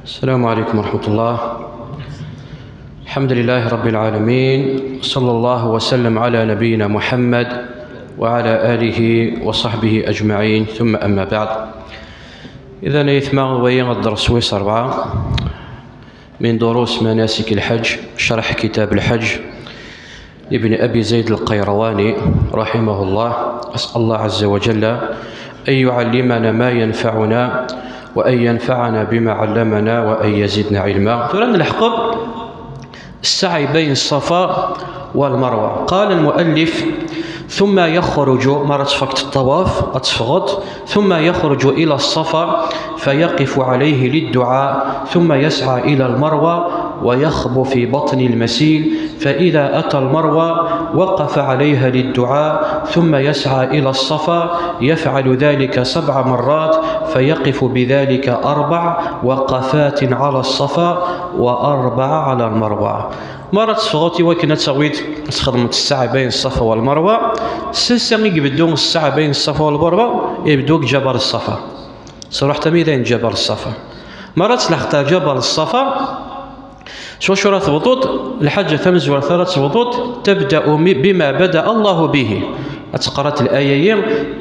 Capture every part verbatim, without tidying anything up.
السلام عليكم ورحمة الله. الحمد لله رب العالمين، صلى الله وسلم على نبينا محمد وعلى آله وصحبه أجمعين، ثم أما بعد. إذن أيتما وين الدرس ويس أربعة من دروس مناسك الحج، شرح كتاب الحج لابن أبي زيد القيرواني رحمه الله. أسأل الله عز وجل أن يعلمنا ما ينفعنا، وأن ينفعنا بما علمنا، وأن يزيدنا علما. Tura ad nleḥqeḍ السعي بين الصفا والمروة. قال المؤلف: ثم يخرج، مرة فقط الطواف، أتفغط، ثم يخرج إلى الصفا فيقف عليه للدعاء، ثم يسعى إلى المروة ويخبو في بطن المسيل، فإذا أتى المروة وقف عليها للدعاء، ثم يسعى إلى الصفا، يفعل ذلك سبع مرات، فيقف بذلك أربع وقفات على الصفا وأربع على المروة. مرة تفغط وكنا تسويت تخدم السعي بين الصفا والمروة. سنسا يبدو السعي بين الصفا والمروة، يبدو جبل الصفا. صراحة ميدان جبل الصفا. مرة تلحق جبل الصفا، شو شو راه تبطوط؟ الحاجة تمزور ثلاث تبطوط، تبدأ م-، بما بدأ الله به. أتقرأت الآية: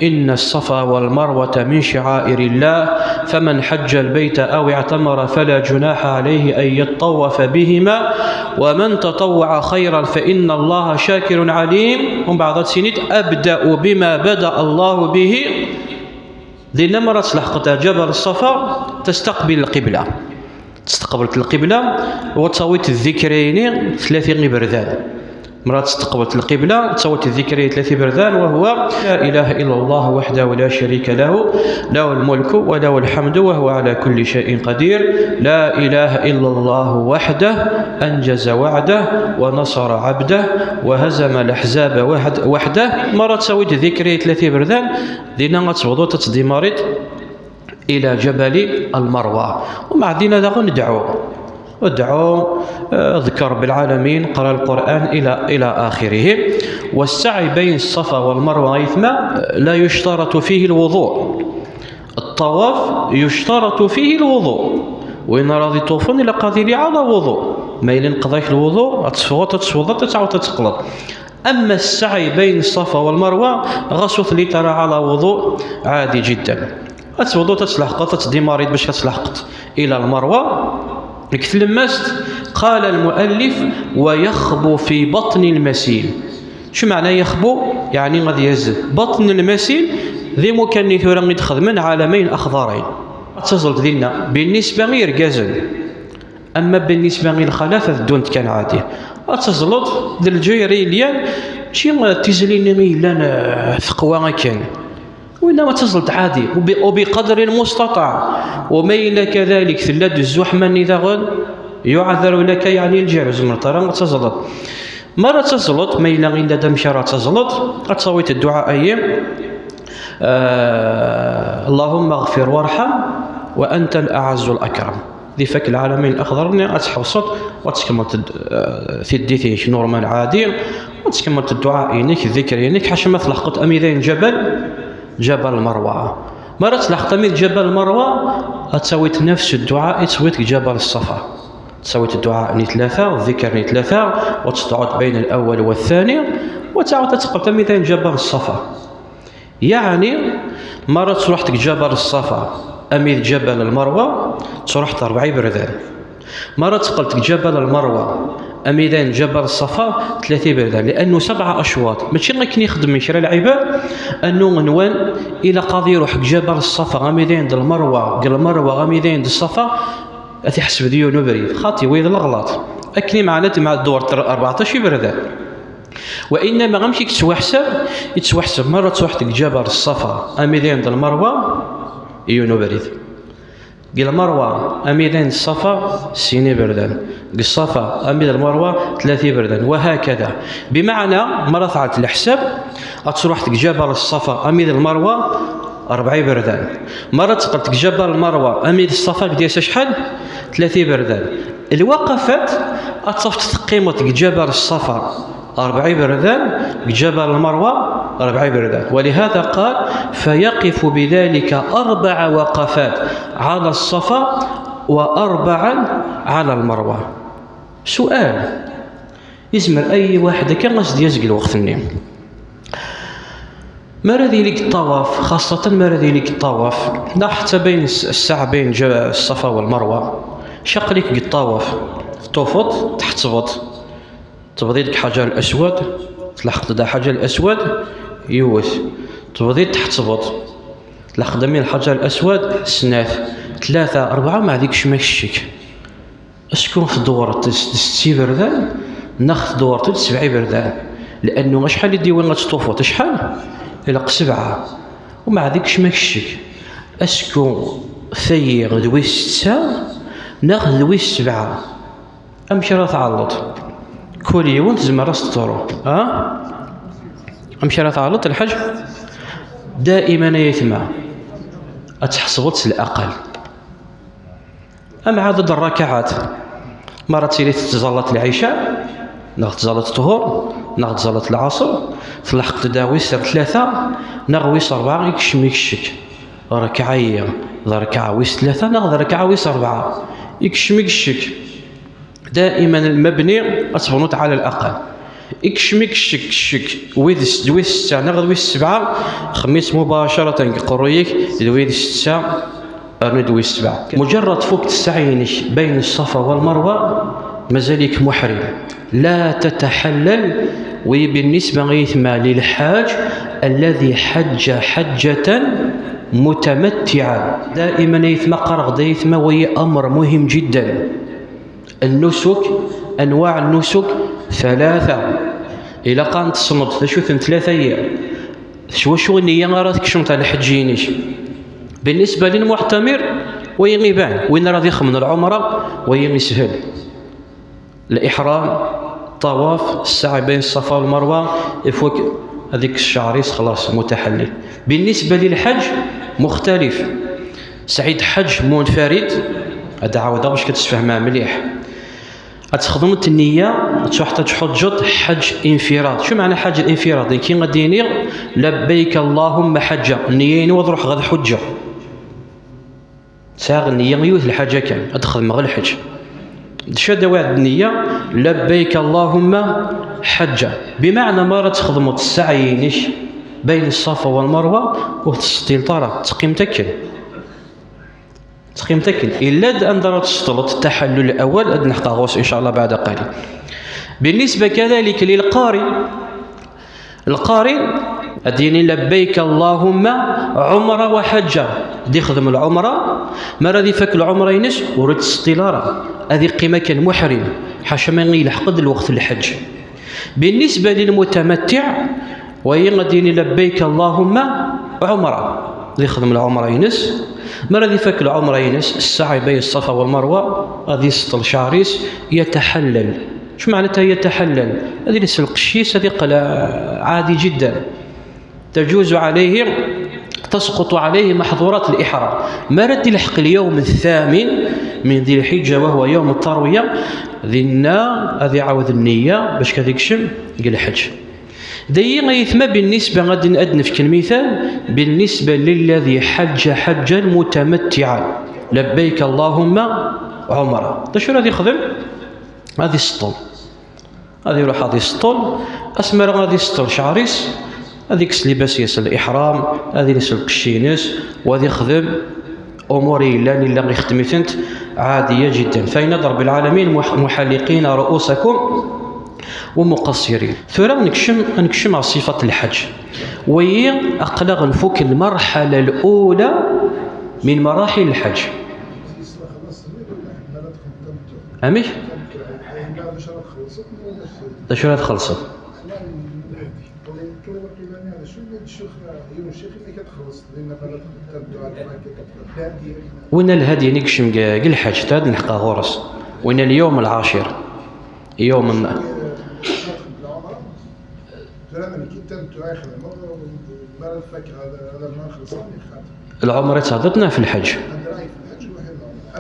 إن الصفا والمروة من شعائر الله، فمن حج البيت أو اعتمر فلا جناح عليه أن يطوف بهما، ومن تطوع خيرا فإن الله شاكر عليم. ومن بعد سنيت: أبدأ بما بدأ الله به. دينا مرة تلحق جبل الصفا، تستقبل القبلة. تستقبل القبلة وتصويت الذكرين ثلاثي غير بردان. مرة تستقبل القبلة، تصويت الذكرين ثلاثي بردان، وهو: لا إله إلا الله وحده لا شريك له، له الملك وله الحمد وهو على كل شيء قدير، لا إله إلا الله وحده أنجز وعده ونصر عبده وهزم الأحزاب وحد-، وحده. مرة تصويت الذكرين ثلاثي بردان، دينا غتبغضو تتديماريت إلى جبل المروة. ومع دينا داغ ندعو، ادعو، آه، اذكر رب العالمين، قرأ القرآن إلى، إلى آخره. والسعي بين الصفا والمروة أيثما لا يشترط فيه الوضوء. الطواف يشترط فيه الوضوء. وين راضي طوفون إلا قاضي لي على وضوء. ما إلا نقضاك الوضوء، أتصفغط، أتصفغط، أتعاود تتقلط. أما السعي بين الصفا والمروة، غسوث لي ترى على وضوء عادي جدا. أتوضو تتلحقط، تديماريت باش تتلحقط إلى المروة. ديك تلمست، قال المؤلف: ويخبو في بطن المسيل. شو معنى يخبو؟ يعني غادي يهز بطن المسيل. ذي مكان ثورة يتخذ من عالمين أخضرين. تزلط دينا بالنسبة غير جازن. أما بالنسبة للخلاف، هذا الدون كان عادي. أتزلط ذا الجيري ليان، شي تيزلين ميلان، آه، ثقوى كان. وإنما تزلط عادي، وب-، وبقدر المستطاع. وما إلا كذلك ثلاد الزحمة نذاغن، يعذر لك يعني الجير زمر ترى تزلط. مرة تزلط، ما إلا إلا دم شرع تزلط، أتصويت الدعاء أيام. آه، اللهم اغفر وارحم وأنت الأعز الأكرم. دي فك العالمين الأخضر ني أتحوصت وتكمل تد-، آه، تدي فيك نورمال عادي، وتكمل الدعاء إنك، الذكر إنك، حاشا ما تلحقت أميدين جبل، جبل المروة. مرة تلحقت أميد جبل المروة، أتسويت نفس الدعاء، تسويت جبل الصفا. تسويت الدعاء ني ثلاثة، الذكر ني ثلاثة، وتستعوذ بين الأول والثاني، وتعاود تقلت أميدين جبل الصفا. يعني، مرة تروح جبل الصفا، أميد جبل المروة، تروح أربعة بردان. مرة تقلت جبل المروة، أميدين جبل الصفا، ثلاثة بردان، لأنه سبعة أشواط. ماشي غير كني يخدم من شرا العباد، أنه نوان إلى قاضي يروح جبل الصفا، أميدين د المروة، د المروة، أميدين د الصفا، أتحسب ديون بريد. خاطي ويد الغلط. أكني معناتي مع الدور تر-، أربعطاش بردان. وإنما غمشي يتسوحسب، يتسوحسب مرة تروح ديك جبل الصفا، أميدين د المروة، يونو بريد. ديال المروة، أميدين الصفا، سيني بردان. ديال الصفا، أميد المروة، ثلاثي بردان، وهكذا. بمعنى، مرة تعاد الحساب، أتروح ديك جبل الصفا، أميد المروة، أربعي بردان. مرة تقلت ديك جبل المروة، أميد الصفا، قد يسا شحال؟ ثلاثي بردان. الوقفات، أتصفت قيمة ديك جبل الصفا، أربعي بردان، ديك جبل المروة، Rebɛa iberdan. ولهذا قال: فيقف بذلك أربع وقفات على الصفا وأربعا على المروة. سؤال: يزمر أي واحد كان غاس دياز الوقت النيم؟ ما راه يليك الطواف، خاصة ما راه يليك الطواف، لا حتى بين الس-، الساعة بين جا-، الصفا والمروة، شق ليك الطواف، تطوفط، تحتفظ، تبضي لك حجر الأسود، تلحق دا حجر الأسود، يوث، تبضي تحتفظ، تلحق دا من الحجر الأسود، سنات، ثلاثة، أربعة، ما عندكش ما الشك. اسكو تدور تس-، تسعي بردان، ناخ تدور تسبعي بردان؟ لأنه شحال يدي وين غتطوفوا؟ شحال؟ إلا سبعة. وما عندكش ما الشك. اسكو ثيغ دوي ستة، ناخ دوي سبعة؟ أمشي راه تعلط. كل يوم تزمر راس تطورو. ها؟ أمشي راه تعلط الحج. دائما يا يتما. أتحسبط الأقل. أم عدد الركعات، مرة تيلي تزلط العشاء، ناغ تزلط الظهر، ناغ تزلط العصر، تلحق تداوي سر ثلاثة، ناغ ويس أربعة، يكشم يكشك. ركعة هي، ذا ركعة ويس ثلاثة، ناغ ذا ركعة ويس أربعة، يكشم يكشك. دائما المبني أتبنوت على الأقل. يكشم يكشك الشك، ويد س-، ويد ستة، ناغ ويد سبعة، خميس مباشرة قرويك، ويد ستة، أرنو دوي السبعة. مجرد فوق السعي نش بين الصفا والمروة مازالك محرم. لا تتحلل. وبالنسبة غيثما للحاج الذي حج حجة متمتعا، دائما يثما قرغ دايثما، وهي أمر مهم جدا. النسك، أنواع النسك ثلاثة. إلا قام تصنت، شو ثم ثلاثة أيام؟ شو، شو النية راه تكشمت على الحجينيش؟ بالنسبة للمعتمر، وين يبان؟ وين راه يخمن العمرة؟ وين يسهل؟ الإحرام، طواف، السعي بين الصفا والمروة، يفوك هذيك الشعريس خلاص متحلل. بالنسبة للحج مختلف. سعيد حج منفرد، هذا عاودة باش كتسفهمها مليح. غتخدم النية، تحتاج حجة حج انفراد. شو معنى حج الانفراد؟ كي غادي ينير: لبيك اللهم حجة، النية ينوض روح غير حجة. ساغ النية يوث الحاجة كان، أدخل مغ الحج. شاد واحد النية: لبيك اللهم حجة. بمعنى ما راه تخدموا السعي نش بين الصفا والمروة وتستيل طرف، تقيم تكل. تقيم تكل. إلا د أن درت الشطلط التحلل الأول، أد نحقق غوص إن شاء الله بعد قليل. بالنسبة كذلك للقاري، القاري أديني: لبيك اللهم عمرة وحجة. دي خدم العمرة، ما راه دي فك العمرة ينس ورد السطيلارة. هذه قيمة كان محرم، حاشا ما يلحق الوقت الحج. بالنسبة للمتمتع، وهي غادي يقول: لبيك اللهم عمرة، يخدم العمرة ينس، ما راه يفك العمرة ينس، السعي بين الصفا والمروة، غادي يسطل شعريس، يتحلل. شو معناتها يتحلل؟ هذه ليس القشيس، هذه قلا عادي جدا. تجوز عليه، تسقط عليه محظورات الإحرام. ما رد يلحق اليوم الثامن من ذي الحجة وهو يوم التروية، ذينا هذه عاود النية باش كذيك شم الحج. دايما يثمى بالنسبة، غادي نأدنف كالمثال، بالنسبة للذي حج حجا متمتعا: لبيك اللهم عمرة. دا شو غادي يخدم؟ غادي يسطل. غادي يروح غادي يسطل. أسمر غادي يسطل شعريس. هذيك لباس يس الإحرام، هذه يس القشينس، وهذه يخدم أمور إلا، إلا يخدم يثنت عادية جدا. فإن رب العالمين مح-، محلقين رؤوسكم ومقصرين. ثورة نكشم، نكشم على صفة الحج. وهي أقلغ نفوك المرحلة الأولى من مراحل الحج. أمي؟ دا شو راه تخلصت؟ وين الهدي نكشم ق-، ق الحج، تاد نحقا غورس. وين اليوم العاشر؟ يوم الن-، العمرة تهدتنا في الحج.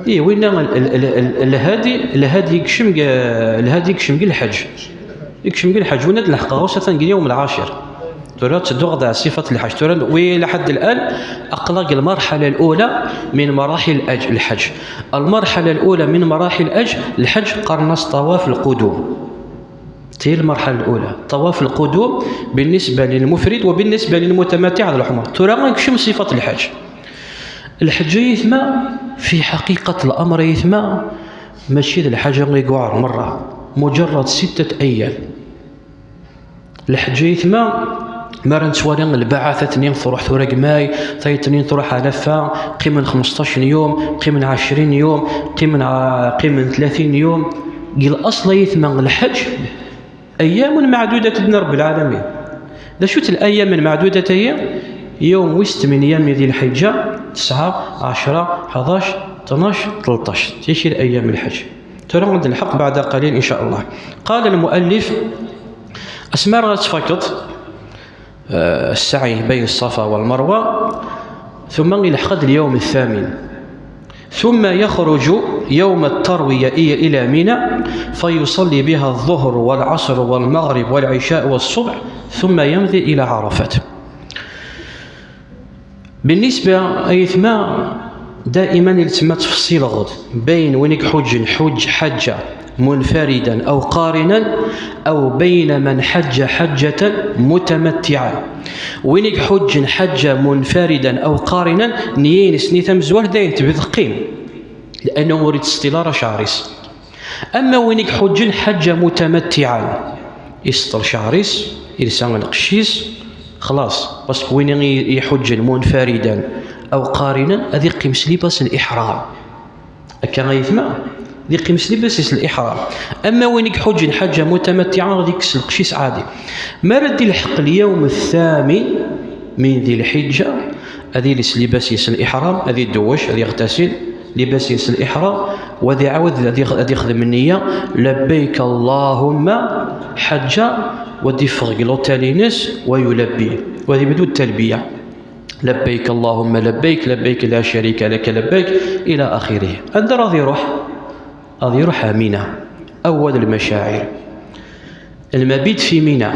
إيه، وين ال-، ال-، ال-، ال-، الهادي، الهادي يكشم ق-، الهادي يكشم ق الحج. يكشم ق الحج، وين نلحق غوصة ثاني يوم العاشر. Tura ttedduɣ d ṣifat lḥaǧ. Tura wi لحد الآن aql-aɣ deg المرحلة الأولى من مراحل الحج. المرحلة الأولى من مراحل الحج, lḥaǧ qqaren-as طواف القدوم. هي المرحلة الأولى طواف القدوم بالنسبة للمفرد وبالنسبة للمتمتع على العمرة. Tura ad nekcem ṣifat lḥaǧ. Lḥaǧ, ay aytma, في حقيقة الأمر, ay aytma, mačči d lḥaǧa i yuɛer merra. مجرد ستة أيام. Lḥaǧ, ay aytma, mi ara nettwali lbaɛatat-nni truḥ tura deg may, tayeḍ-nni truḥ ɣer laffa, qqimen xmesṭac n yum, qqimen ɛecrin yum, qqimen ɛ-, qqimen tlatin yum. Deg laṣel, ay aytma, lḥaǧ أيام معدودة لرب العالمين. D acu-tt الأيام المعدودة-ayi? Yawm wis tmenya min di lḥiǧǧa, tesɛa, ɛecra, ḥdac, tnac, tleṭṭac. Tikki الأيام الحج. Tura ad nlḥeq بعد قليل إن شاء الله. قال المؤلف, asmi ara tfakeḍ, eh, السعي بين الصفا والمروة, ثم يلحق اليوم الثامن. ثم يخرج يوم التروية إلى منى فيصلي بها الظهر والعصر والمغرب والعشاء والصبح ثم يمضي إلى عرفات. بالنسبة, ay aytma, دائما يلزم تفصيل غد بين وين يحج, حج حجة منفردا أو قارنا أو بين من حج حجة متمتعا. Win i iḥuǧǧen ḥaǧǧa munfaridan aw qarinan, nneyya-ines, nneyya tamezwarut, dayen tebded teqqim, li'annahu ur ittseṭṭil ara cɛer-is. Ama win i iḥuǧǧen ḥaǧǧa mutamattiɛan, iseṭṭel cɛer-is, ilsa lqecc-is, xlaṣ, parce que win i iḥuǧǧen munfaridan aw qarinan, ad iqqim s libas n liḥram. Akka ay aytma, ad iqqim s libas-is n liḥram. Ama win i iḥuǧǧen ḥaǧǧa mutamattiɛa, ad ikkes lqecc-is ɛadi. Mi ara d-ilḥeq lyawm thamin min di lḥiǧǧa, ad iles libas-is n liḥram, ad idewwec, ad iɣtasil, libas-is n liḥram, u ad iɛawed ad ix-, ad ixdem nniya, labbayk allahumma ḥaǧǧa, u ad iffeɣ deg luṭal-ines, wa yulabbi, u ad ibdu d talbiya. Labbayk allahumma labbayk, labbayk la sharika laka labbayk, ila axirih. Anda ara ad iruḥ? Ad iruḥ ɣer Mina. Awwal lmacaɛir. Lmabit fi Mina.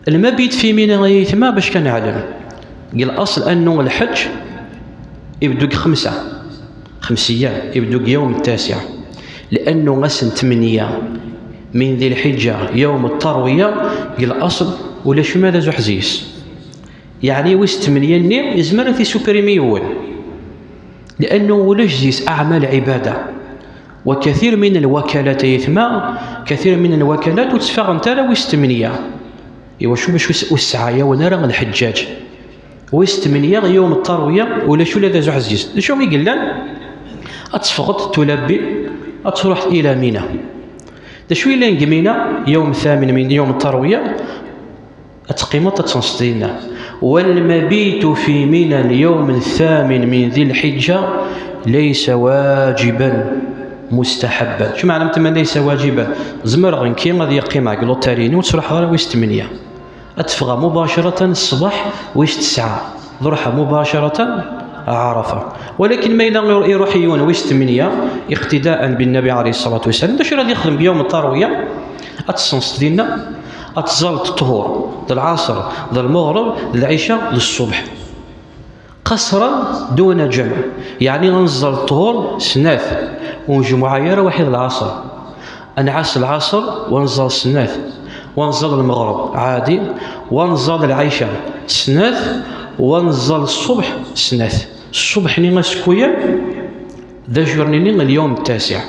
Lmabit fi Mina, ay aytma, bac kan neɛlem. Deg laṣel annu lḥeǧǧ ibeddu deg xemsa. Xemsiya, ibeddu deg yawm ttasiɛ. Li'annu ass n tmenya min di lḥiǧǧa, yawm tarwiya, deg laṣel ulac uma d azuḥ zzi-s. Yeɛni wis tmenya-nni yezmer ad t-isuprimi yiwen, li'annu ulac zzi-s aɛmal ɛibada. Wa kathir min lwakalat, ay aytma, kathir min lwakalat ur ttfaɣent ara wis tmenya. Iwacu? Bac ur s-ɛyawen ara lḥeǧǧaǧ. Wis tmenya, yawm tarwiya, ulac ula d azuḥ zzi-s. D acu i yellan? Ad teffɣeḍ tulabbi, ad truḥeḍ ila Mina. D acu yellan deg Mina? Yawm thamin min yawm tarwiya, ad teqqimeḍ, ad tenseḍ dinna. والمبيت في منى اليوم الثامن من ذي الحجة ليس واجبا، مستحبا. Acu meɛna n tma laysa wajiban? Zemreɣ nekki ad yeqqimeɣ deg luṭal-inu, ur ttruḥeɣ ara wis tmenya. Ad ffɣeɣ mubacaratan ṣṣbeḥ wis tesɛa, ad ruḥeɣ mubacaratan ɣer Ɛarafa. Walakin ma yella iruḥ yiwen wis tmenya, iqtidaan bin Nabi ɛalayhi ṣṣalatu wassalam, d acu ara ad yexdem deg yawm tarwiya? Ad tessenseḍ dinna, ad tẓalleḍ ṭṭhur, d lɛaṣer, d lmeɣreb, d lɛica, d ṣṣubḥ. Qasran duna jamɛ, yeɛni ad nẓẓal ṭṭhur snat, ur njemmeɛ ara waḥid lɛaṣer. Ad nɛass lɛaṣer, wa nẓẓal snat, wa nẓẓal lmeɣreb ɛadi, wa nẓẓal lɛica snat, wa nẓẓal ṣṣubḥ snat. Ṣṣubḥ-nni asekku-ya, d ajour-nni n lyawm ttasiɛ.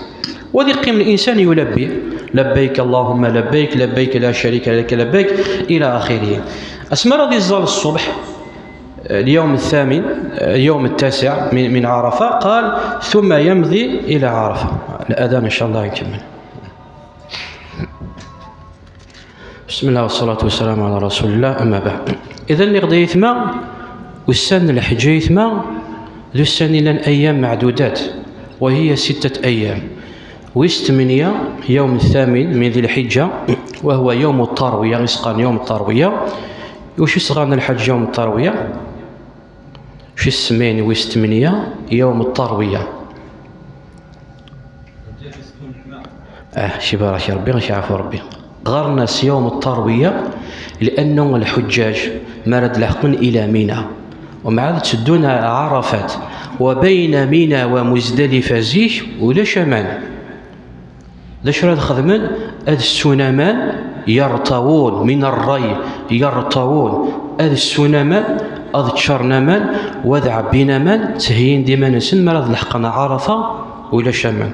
Wa ad iqqim linsan yulabbi, labbayk allahumma labbayk, labbayk la sharika laka labbayk, ila axirih. Asmi ara ad iẓẓal ṣṣubḥ, lyawm thamin, lyawm ttasiɛ min, min Ɛarafa, qal, thumma yamḍi ila Ɛarafa. Ladan, in ca Allah, nkemmel. بسم الله والصلاة والسلام على رسول الله، أما بعد. Idan, nniɣ-d ay aytma, ussan n lḥeǧǧ ay aytma, d ussan yellan ayyam meɛdudat, wa hiya sittat ayyam. Wis tmenya, yawm thamin min di lḥiǧǧa, wa huwa yawm tarwiya, i s-qqaren yawm tarwiya. Iwacu i s-qqaren lḥeǧǧ yawm tarwiya? Acu i s-semmayen wis tmenya yawm tarwiya? Ah, ɣef ibarak Rebbi, ɣef iɛfu Rebbi. Ɣɣaren-as yawm ṭṭarwiya, li'annu lḥuǧǧaǧ mi ara d-leḥqen ila Mina, umɛad tteddun Ɛarafat, wa bayna Mina wa Muzdalifa zik ulac aman. D acu ara xedmen? Ad ssun aman, yarṭawun, min ṛṛay, yarṭawun, ad ssun aman, ad ččaren aman, wa ad ɛebbin aman, ttheyyin-d iman-nsen mi ara d-leḥqen Ɛarafa, ulac aman.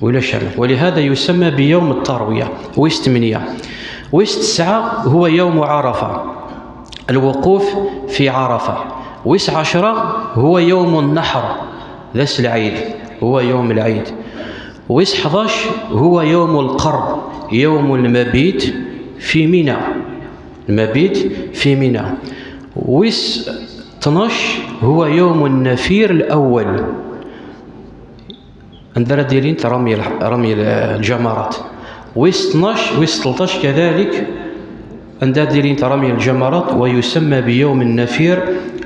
Ulac aman. ولهذا يسمى بيوم التروية. Wis tmenya. Wis tesɛa هو يوم عرفة، الوقوف في عرفة. Wis ɛecṛa هو يوم النحر، d ass lɛid، هو يوم العيد. Wis ḥdac هو يوم القر، يوم المبيت في منى، المبيت في منى. Wis tnac هو يوم النفير الأول، anda ara d-ilint ramyi l-, ramyi l-, الجمرات. Wis tnac, wis tleṭṭac كذلك, anda ara d-ilint ramyi الجمرات, ويسمى بيوم النفير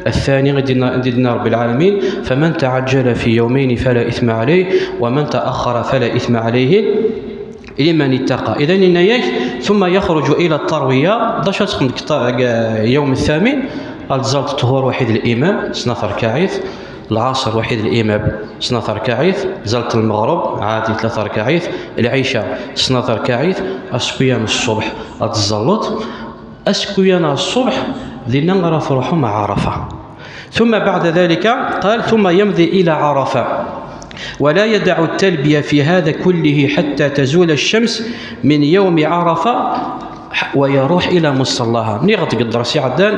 الثاني, i d-yenna, i d-yenna رب العالمين: فمن تعجل في يومين فلا إثم عليه، ومن تأخر فلا إثم عليه لمن اتقى. إذن yenna-yak: ثم يخرج إلى التروية. D acu ara txedmeḍ deg ṭ-, deg يوم الثامن? Ad tẓalleḍ ṭṭhur waḥid الإمام, snat rkaɛit, lɛaṣer waḥid الإمام, snat rkaɛit, tẓalleḍ lmeɣreb ɛadi, tlata rkaɛit, lɛica, snat rkaɛit, asekkiyan ṣṣubḥ ad tẓalleḍ, asekkiyan ṣṣubḥ dinna ara truḥem Ɛarafa. ثم بعد ذلك قال: ثم يمضي إلى عرفة ولا يدع التلبية في هذا كله حتى تزول الشمس من يوم عرفة ويروح إلى مصلاها. Nniɣ-d deg dders iɛeddan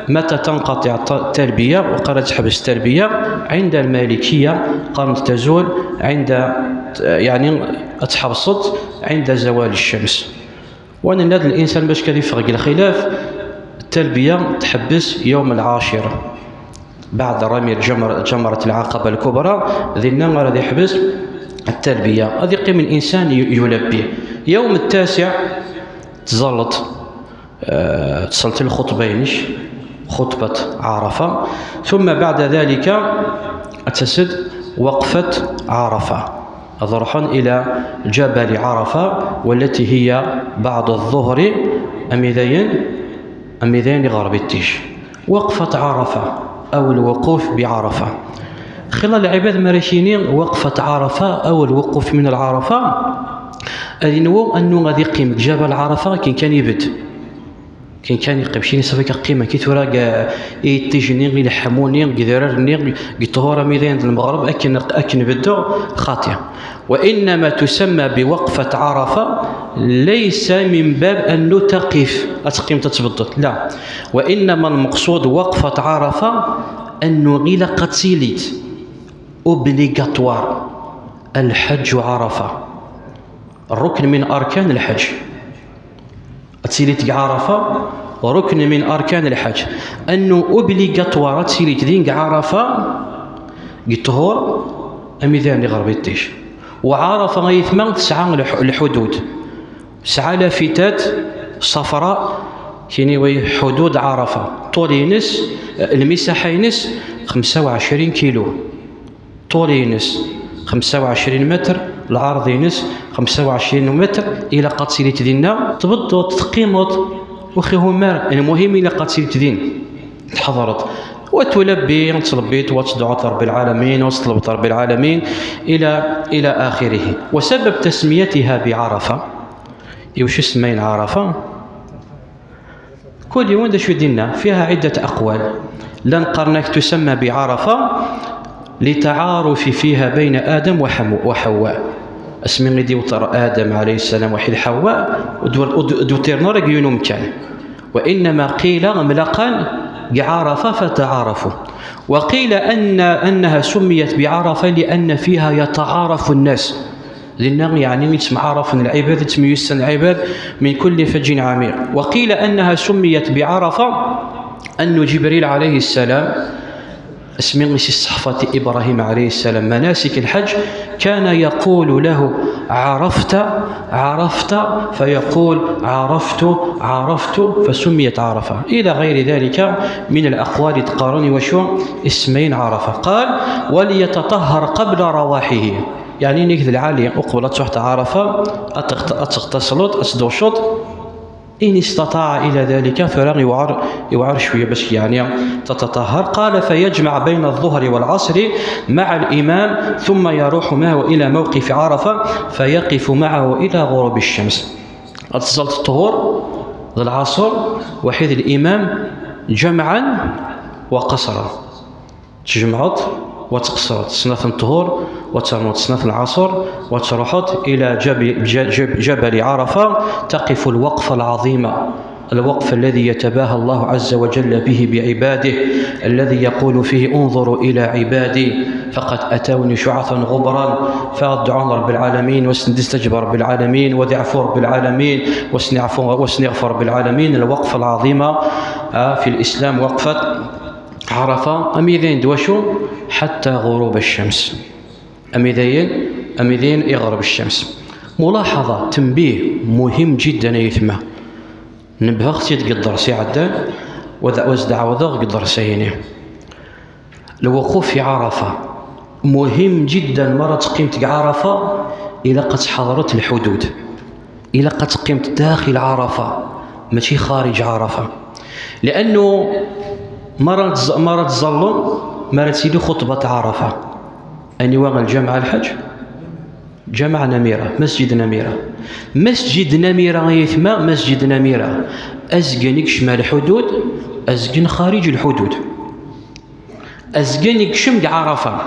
متى تنقطع التلبية, وقال تحبس التلبية عند المالكية, قال تزول عند, يعني, ad tḥebseḍ عند زوال الشمس. Wa nenna-d الإنسان باش كذا يفرق الخلاف, التلبية تحبس يوم العاشر بعد رمي الجمر-, جمرة العقبة الكبرى, dinna ara yeḥbes التلبية. Ad yeqqim الإنسان ي-, يلبي. يوم التاسع تزلط, آه, تصلت الخطبة ينش, خطبة عرفة, ثم بعد ذلك تسد وقفة عرفة. Ad ruḥen إلى جبل عرفة, والتي هي بعد الظهر, amidayen, amidayen iɣerb iṭij. وقفة عرفة أو الوقوف بعرفة. Xilla lɛibad mi ara k-yini وقفة عرفة أو الوقوف من العرفة, ad yenwu annu ad yeqqim deg Jabal Ɛarafa akken kan ibedd. Akken kan yeqqim, cini safak qqim, akken tura deg iṭij-nni, deg leḥmu-nni, deg idrar-nni, deg ṭṭhur amidayen d lmeɣreb, akken, akken beddeɣ, xaṭi. وإنما تسمى بوقفة عرفة ليس من باب أنه تقف, ad teqqimeḍ, ad tbeddeḍ, لا. وإنما المقصود وقفة عرفة أنه ilaq ad tiliḍ, obligatoire, الحج عرفة, ركن من أركان الحج. Ad tiliḍ deg Ɛarafa, ركن من أركان الحج. Annu obligatoire ad tiliḍ din deg Ɛarafa, deg ṭṭhur, amidayen iɣerb iṭij. وعرفة ay aytma tesɛa lḥ-, lḥudud. Tesɛa lafitat ṣafra, kini way حدود عرفة. Ṭṭul-ines, lmisaḥa-ines, خمسة وعشرين كيلو. Ṭṭul-ines خمسة وعشرين متر, lɛerḍ-ines خمسة وعشرين متر, ilaq ad tiliḍ dinna, tbeddeḍ, teqqimeḍ, ur ɣ-ihum ara, المهم ilaq ad tiliḍ din, tḥeḍreḍ, wa tulabbi, ad tlebbid, wa tedɛuḍ Ṛebbi lɛalamin, wa teṭlebeḍ Ṛebbi lɛalamin, إلى, إلى آخره. وسبب تسميتها بعرفة, iwacu semmayen Ɛarafa? Kul yiwen d acu i d-yenna, فيها عدة أقوال. Llan qqaren-ak تسمى بعرفة لتعارف فيها بين آدم وحم-, وحواء. Asmi i d-iwṭer Adam عليه السلام وحيد حواء, ur d-, ur d-, ur d-wṭiren ara deg yiwen umkan. وإنما قيل مطلقا بعرفة فتعارفوا. وقيل أن، أنها سميت بعرفة لأن فيها يتعارف الناس. Dinna, yeɛni, yettemɛarafen lɛibad, yettemyussan lɛibad من كل فج عميق. وقيل أنها سميت بعرفة أن جبريل عليه السلام, asmi i s-yesseḥfaḍ i Ibṛahim عليه السلام مناسك الحج, كان يقول له: عرفت، عرفت، فيقول: عرفت، عرفت، فسميت عرفة. إلى غير ذلك من الأقوال, qqaren iwacu i semmayen Ɛarafa. قال: وليتطهر قبل رواحه. يعني نيك ذي العالي أقبل تحت عرفة، أتغت-، أتغتسلط، أتدوشط. إن استطاع إلى ذلك، ثرى يوعر، يوعر شوية باش يعني تتطهر. قال: فيجمع بين الظهر والعصر مع الإمام، ثم يروح معه إلى موقف عرفة، فيقف معه إلى غروب الشمس. أتزلت الطهور ذا العصر وحيد الإمام جمعا وقصرا. تجمعط وتقصرط سنة الطهور، وترمط سنة العصر، وتروحط إلى جبل، جب-، جبل عرفة، تقف الوقفة العظيمة، الوقف الذي يتباهى الله عز وجل به بعباده، الذي يقول فيه: انظروا إلى عبادي، فقد أتوني شعثا غبرا. فادعوا رب العالمين، وسندستجب رب العالمين، ودعفوا رب العالمين، وسنعفوا، وسنغفر رب العالمين. الوقفة العظيمة، آه، في الإسلام وقفة عرفة. أميدين دوشو حتى غروب الشمس. أميدين، أميدين يغرب الشمس. ملاحظة، تنبيه مهم جدا يا يثمة. نبهغ سيد قدر سي عدان، وذا وزد عوضغ قدر سيني. الوقوف في عرفة مهم جدا. مرة تقيم تقع عرفة إلا قد حضرت الحدود، إلا قد تقيم داخل عرفة، ماشي خارج عرفة. لأنه مرة تز-، مرة تظلم، مرة تسيدي خطبة عرفة. أني واغ الجامعة الحج؟ جامع نميرة، مسجد نميرة. مسجد نميرة يثمى، مسجد نميرة. أزقن يكشم الحدود، أزقن خارج الحدود. أزقن يكشم عرفة،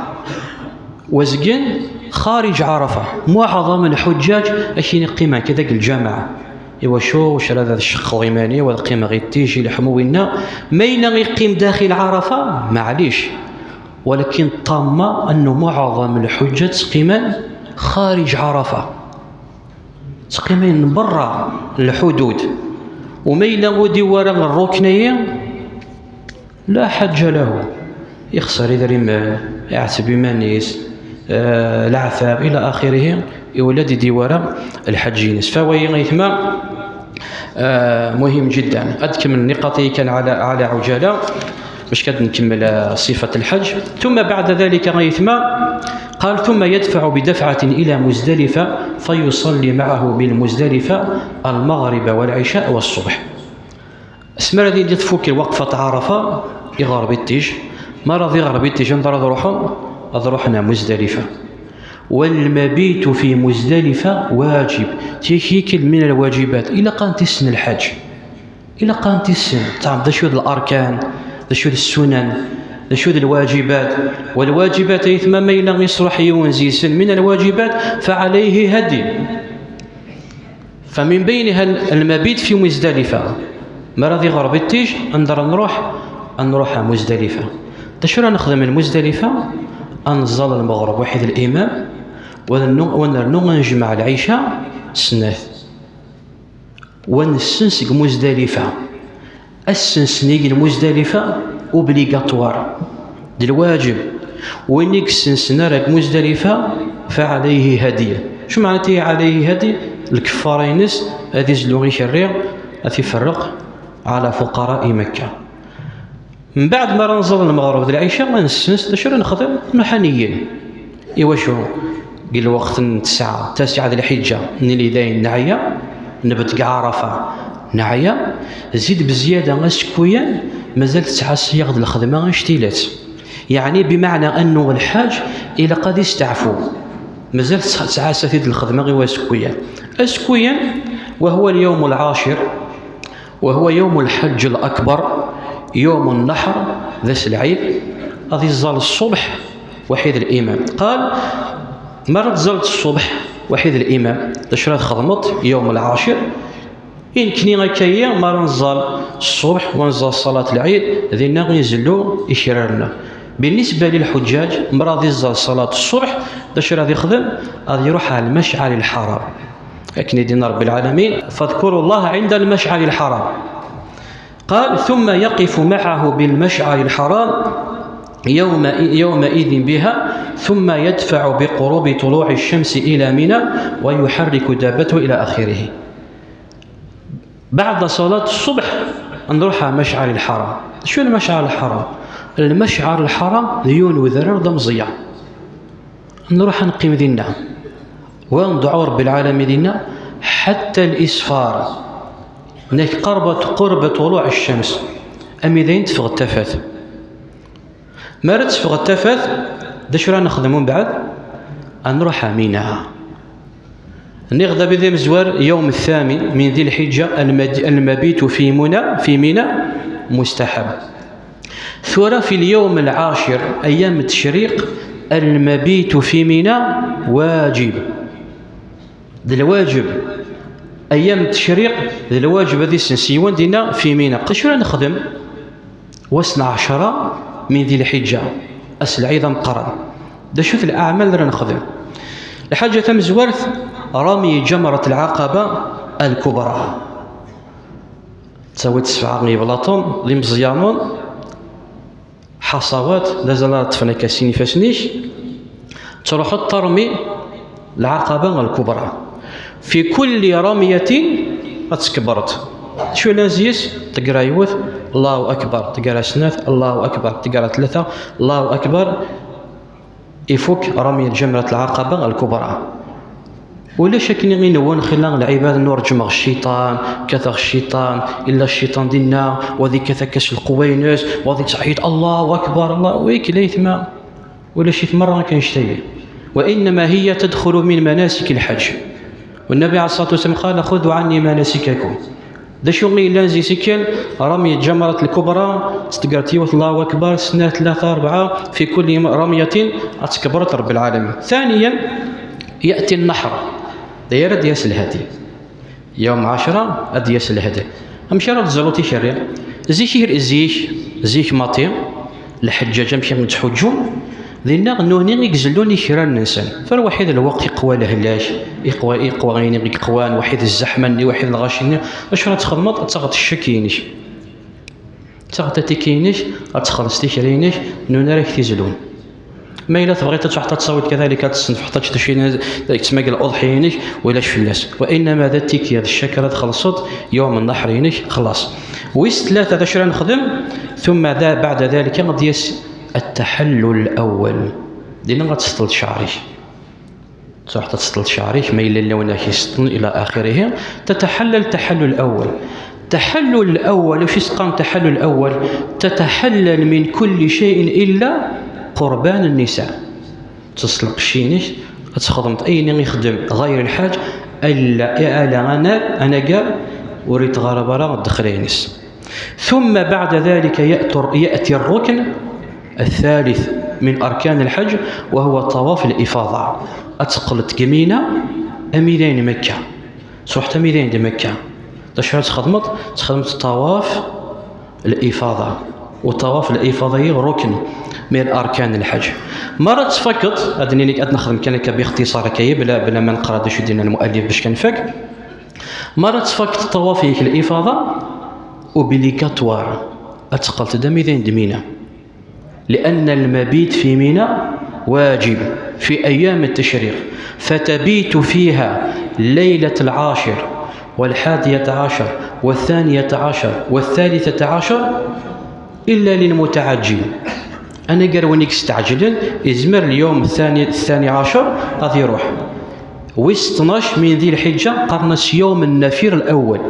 وأزقن خارج عرفة. معظم الحجاج أكين قيمة كذاك الجامع. إوا شو، واش راه هذا الشيخ غيماني ولا قيمة غير تيجي لحمو وينا؟ ما إلا يقيم داخل عرفة، معليش. ولكن الطامة أنه معظم الحجاج تقيمان خارج عرفة، تقيمان برا الحدود. وما إلا ودي ورا الركنية، لا حج له، يخسر إذا رمان، يعتب إيمانيس، آه، العذاب إلى آخره، يولد ديوارا الحج ينس. فهو يا يثمى، آه، مهم جدا. أدكم النقاط كان على، على عجالة، باش كد نكمل، آه، صفة الحج. ثم بعد ذلك يا يثمى قال: ثم يدفع بدفعة إلى مزدلفة فيصلي معه بالمزدلفة المغرب والعشاء والصبح. سمر هذه اللي تفك وقفة عرفة، يغرب التيج. ما راضي يغرب التيج، نضرب روحهم، أضرحنا مزدلفة. والمبيت في مزدلفة واجب، تيكيك من الواجبات. إلا قانت السن الحج، إلا قانت السن، تعرف ذا شو الأركان، ذا شو السنن، ذا شو الواجبات. والواجبات أيثما ما إلا يصلح يونزيسن من الواجبات فعليه هدي. فمن بينها المبيت في مزدلفة. ما راضي غرب التيج، أنظر نروح، نروح مزدلفة. تشرى نخدم المزدلفة، أنزل المغرب واحد الإمام، ونرنو، ونرنو نجمع العشاء سنات. ونسنسق مزدلفة. السنسنيق المزدلفة أوبليغاتوار، د الواجب. وين يكسنسن راك مزدلفة فعليه هدية. شو معناتها عليه هدي؟ الكفارة ينس هذه زلوغي شرير، هذه يفرق على فقراء مكة. من بعد ما رنزل المغرب د العشاء، ما نسنس، شو نخدم؟ نحنيين. إوا شو؟ قال وقت التسعة، تسعة ذي الحجة، نلي داين نعيا، نبت عرفة نعيا، زيد بزيادة أسكويا، مازال تسعة سياغ د الخدمة اشتيلات. يعني بمعنى أنه الحاج إلى قد يستعفو، مازال تسعة، تسعة سيد الخدمة غير أسكويا. أسكويا، وهو اليوم العاشر، وهو يوم الحج الأكبر، يوم النحر، ذا العيد، هذه الزال الصبح، وحيد الإمام. قال: مرة زلت الصبح وحيد الإمام، تشرى خدمت يوم العاشر، إن كني غكاية مرة نزال الصبح ونزال صلاة العيد، ذينا ينزلوا إشرارنا. بالنسبة للحجاج، مرة ذي زال صلاة الصبح، تشرى ذي خدم، هذا يروح على المشعر الحرام. لكن يدينا رب العالمين: فاذكروا الله عند المشعر الحرام. قال: ثم يقف معه بالمشعر الحرام يوم، يومئذ بها، ثم يدفع بقروب طلوع الشمس إلى منى ويحرك دابته إلى آخره. بعد صلاة الصبح نروح على مشعر الحرام. شو المشعر الحرام؟ المشعر الحرام ليون وذرر دمزية. Nruḥ ad neqqim dinna. Wa ndɛu Ṛebbi lɛalamin dinna, ḥatta l-isfar. Nek qerbat, qurba ṭuluɛ ccams. Ami dayen teffeɣ tafat. Mi ara teffeɣ tafat, d acu ara nexdem umbeɛd? Ad nruḥ ɣer Mina. Nniɣ-d abrid amezwar, يوم الثامن من ذي الحجة، المد-، المبيت في منى، في منى مستحب. Tura في اليوم العاشر أيام التشريق، المبيت في منى واجب. D lwajeb. Ayyam n teccriq, d lwajeb ad isens yiwen dinna fi Mina. D acu ara nexdem? Wass n ɛecṛa min di lḥiǧǧa, ass lɛid ameqqran. D acu-t leɛmal ara nexdem? Lḥaǧa tamezwart, rami ǧamrat lɛaqaba al-kubra. Ttawiḍ sebɛa n yeblaṭen d imeẓyanen, ḥaṣawat, d azal ara ṭṭfen akka sin ifassen-ik, truḥeḍ termi lɛaqaba al-kubra. Fi kulli ramyatin ad tkebreḍ. D acu yellan zzi-s? Teggra yiwet, Allahu akbar, teggra snat, Allahu akbar, teggra tlata, Allahu akbar. Ifuk rami ǧamrat lɛaqaba al-kubra. Ulac akken i newwen xilla lɛibad n ur ǧǧmeɣ cciṭan, kkateɣ cciṭan, illa cciṭan dinna, wa ad ikkat akka s lqewwa-ines, wa ad ittṣeḥḥit, Allahu akbar, Allah, wi k-, la yetma. Ulac-it merra akken ictayi. وإنما هي تدخل من مناسك الحج. والنبي عليه الصلاة والسلام قال: "خذوا عني مناسككم". D acu i yellan zzi-s kan, rami ǧamrat al-kubra, teggart yiwet Allahu akbar, snat, tlata, rebɛa, fi kulli ramyatin ad tkebreḍ Rebbi lɛalamin. Thaniyan, ya'ti an-naḥr. D ayen ara d-yas lhadi. Yawm ɛecṛa ad d-yas lhadi. Amek ara d-tezluḍ ikerri? Zik, zik, zik maḍi, lḥeǧǧaǧ amek i ttḥuǧǧun, dinna nutni i izellun ikraren-nsen. Tura waḥid lweqt iqwa lehlak, iqwa, iqwa ayen i iqwan, waḥid zzeḥma-nni, waḥid lɣaci-nni, acu ara txedmeḍ? Ad taɣeḍ ccak-inek. Ad taɣeḍ atiki-inek, ad txelleṣ tikra-inek, nutni ara k-t-izlun. Ma yella tebɣiḍ ad truḥeḍ ad tawiḍ kadalik, ad tessenfḥeḍ, ad teččeḍ cwiya, ad tettmaggeḍ uḍḥiya-inek, ulac fell-as. Wa innama d atiki, d ccak ara txellṣeḍ yawm n-naḥr-inek, xlaṣ. Wis tlata, d acu ara nexdem? Thumma da, ba'da dhalika, ad d-yas at-taḥallul awwal. Dinna ad tseṭṭleḍ cceɛr-ik. Truḥeḍ ad tseṭṭleḍ cceɛr-ik, ma yella lawan ad k-iseṭṭlen, ila axirihi. Tataḥallal taḥallul awwal. Taḥallul awwal, acu i s-qqaren taḥallul awwal? Tataḥallal min kulli shay'in illa qurban an-nisa. Teṭṭseḍ lqecc-inek, ad txedmeḍ ayen i ixeddem ɣayr lḥaǧ, ala, ala anar, anagar ur yettɣarab ara ddexla-ines. ثم بعد ذلك يأتي، يأتي الركن الثالث من أركان الحج، وهو طواف الإفاضة. Ad teqqleḍ seg Mina, ami dayen Mekka. Truḥeḍ ami dayen d Mekka. D acu ara txedmeḍ? Txedmeḍ ṭṭawaf الإفاضة. وطواف الإفاضة هي ركن من أركان الحج. Mi ara tfakeḍ, ad nini, ad nexdem kan akka باختصار akka, bla, bla ma neqra d acu i d-yenna lmuallif bac kan nfak. Mi ara tfakeḍ ṭṭawaf-ik الإفاضة, obligatoire ad teqqleḍ d ami dayen d Mina. لأن المبيت في منى واجب في أيام التشريق، فتبيت فيها ليلة العاشر والحادية عشر والثانية عشر والثالثة عشر إلا للمتعجل. Anagar win i yesteɛǧlen, izmer اليوم الثاني، الثاني عشر, ad iruḥ. Wis tnac min di lḥiǧǧa, qqaren-as يوم النفير الأول.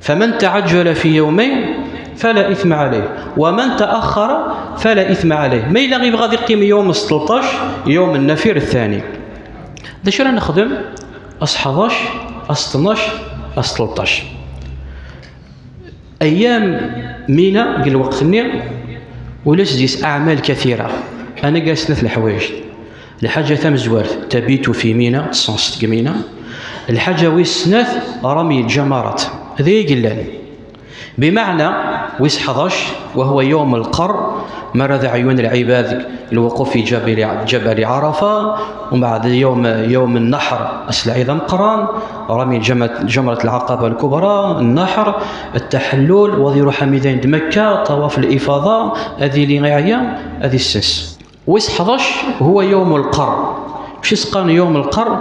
فمن تعجل في يومين فلا إثم عليه، ومن تأخر فلا إثم عليه. Ma yella yebɣa ad iqqim yawm s tleṭṭac, yawm النفير الثاني. D acu ara nexdem? Ass ḥdac, ass tnac, ass tleṭṭac. Ayyam Mina, deg lweqt-nni, ulac deg-s aɛmal kathira. Anagar snat leḥwayeǧ. Lḥaǧa tamezwart, tabitu fi Mina, tsenseḍ deg Mina. Lḥaǧa wis snat, rami lǧamarat. D ay yellan. Bimeɛna, wis ḥdac, وهو يوم القر, mi ara d-ɛyun lɛibad, الوقوف في جبل، جبل عرفة, ومن بعد يوم، يوم النحر, ass lɛid ameqqran, rami ǧama-, ǧamrat lɛaqaba lkubra, nnaḥr, ttḥallul, wa ad iruḥ ami dayen d Mekka, ṭawaf lifaḍa, ad yili iɛya, ad issens. Wis ḥdac, هو يوم القر. Acu i s-qqaren يوم القر?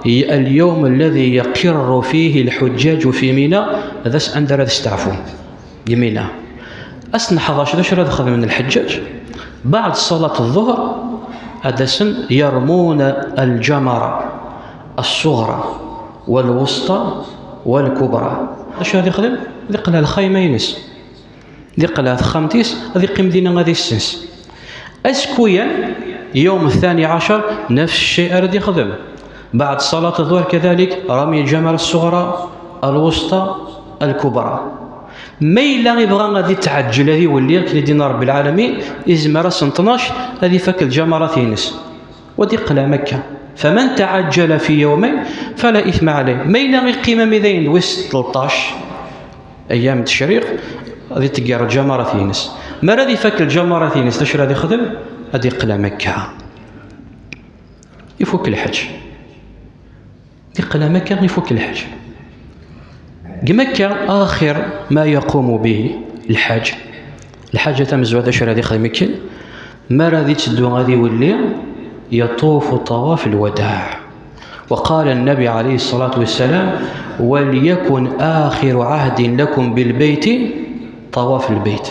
اليوم الذي يقر فيه الحجاج في منى, d ass anda ara d-steɛfun. Deg Mina. Ass n ḥdac, d acu ara d-xedmen lḥeǧǧaǧ? Baɛd ṣalat ḍḍuhr, Ad asen yermuna lǧamara ṣṣuɣra, wal wusṭa, wal kubra. Acu ad ixdem? Ad iqleɛ lxayma-ines, ad iqleɛ texxamt-is, ad iqqim dinna ad issens. Askuyan, yawm thani ɛacar, nafs cci ara d-ixdem. Baɛd ṣalat ḍuhr kadalik, rami lǧamara ṣṣuɣra, alwusṭa, alkubra. Ma yella ibɣa ad ittɛeǧǧel ad iwelli, akken i d-yenna Rebbi lɛalamin, izmer ass n tnac ad ifak lǧamarat-ines. Wa d-iqleɛ Mekka. Faman taɛaǧǧala fi yawmayn fala ithma ɛalayh. Ma yella iqqim ami dayen d wis tleṭṭac, ayyam n tecriq, ad iṭegger lǧamarat-ines. Mi ara ad ifak lǧamarat-ines, d acu ara ad ixdem? Ad iqleɛ Mekka. Ifuk lḥeǧ. Iqleɛ Mekka, ifuk lḥeǧ. Deg Mekka, axir ma yaqumu bihi lḥaǧ. Lḥaǧa tamezwarut, acu ara ad ixdem akken? Mi ara ad itteddu ad iwelli, yaṭufu ṭawaf lwadaɛ. وقال النبي عليه الصلاة والسلام: وليكن آخر عهد لكم بالبيت طواف البيت.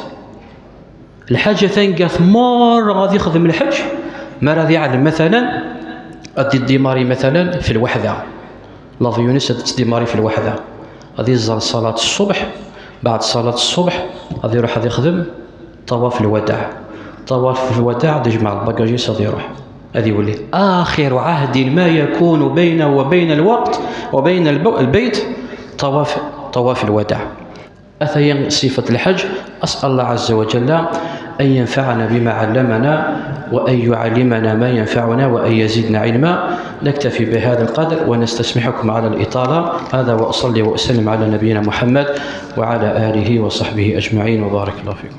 Lḥaǧa taneggaɣt merra ad ixdem lḥeǧ, mi ara ad iɛlem, matalan, ad iddimari, matalan, fi lweḥda. L'avion-ines ad iddimari fi lweḥda. Ad iẓẓal ṣalat ṣṣubḥ, baɛd ṣalat ṣṣubḥ, ad iruḥ ad ixdem ṭawaf lwadaɛ. Ṭawaf lwadaɛ, ad ijmeɛ lbagaj-is, ad iruḥ, ad iwelli. آخر عهد ما يكون بينه وبين الوقت وبين الب-، البيت طواف، طواف الوداع. Ataya ṣifat lḥeǧ. أسأل الله عز وجل أن ينفعنا بما علمنا، وأن يعلمنا ما ينفعنا، وأن يزيدنا علما. نكتفي بهذا القدر، ونستسمحكم على الإطالة. هذا، وأصلي وأسلم على نبينا محمد وعلى آله وصحبه أجمعين، وبارك الله فيكم.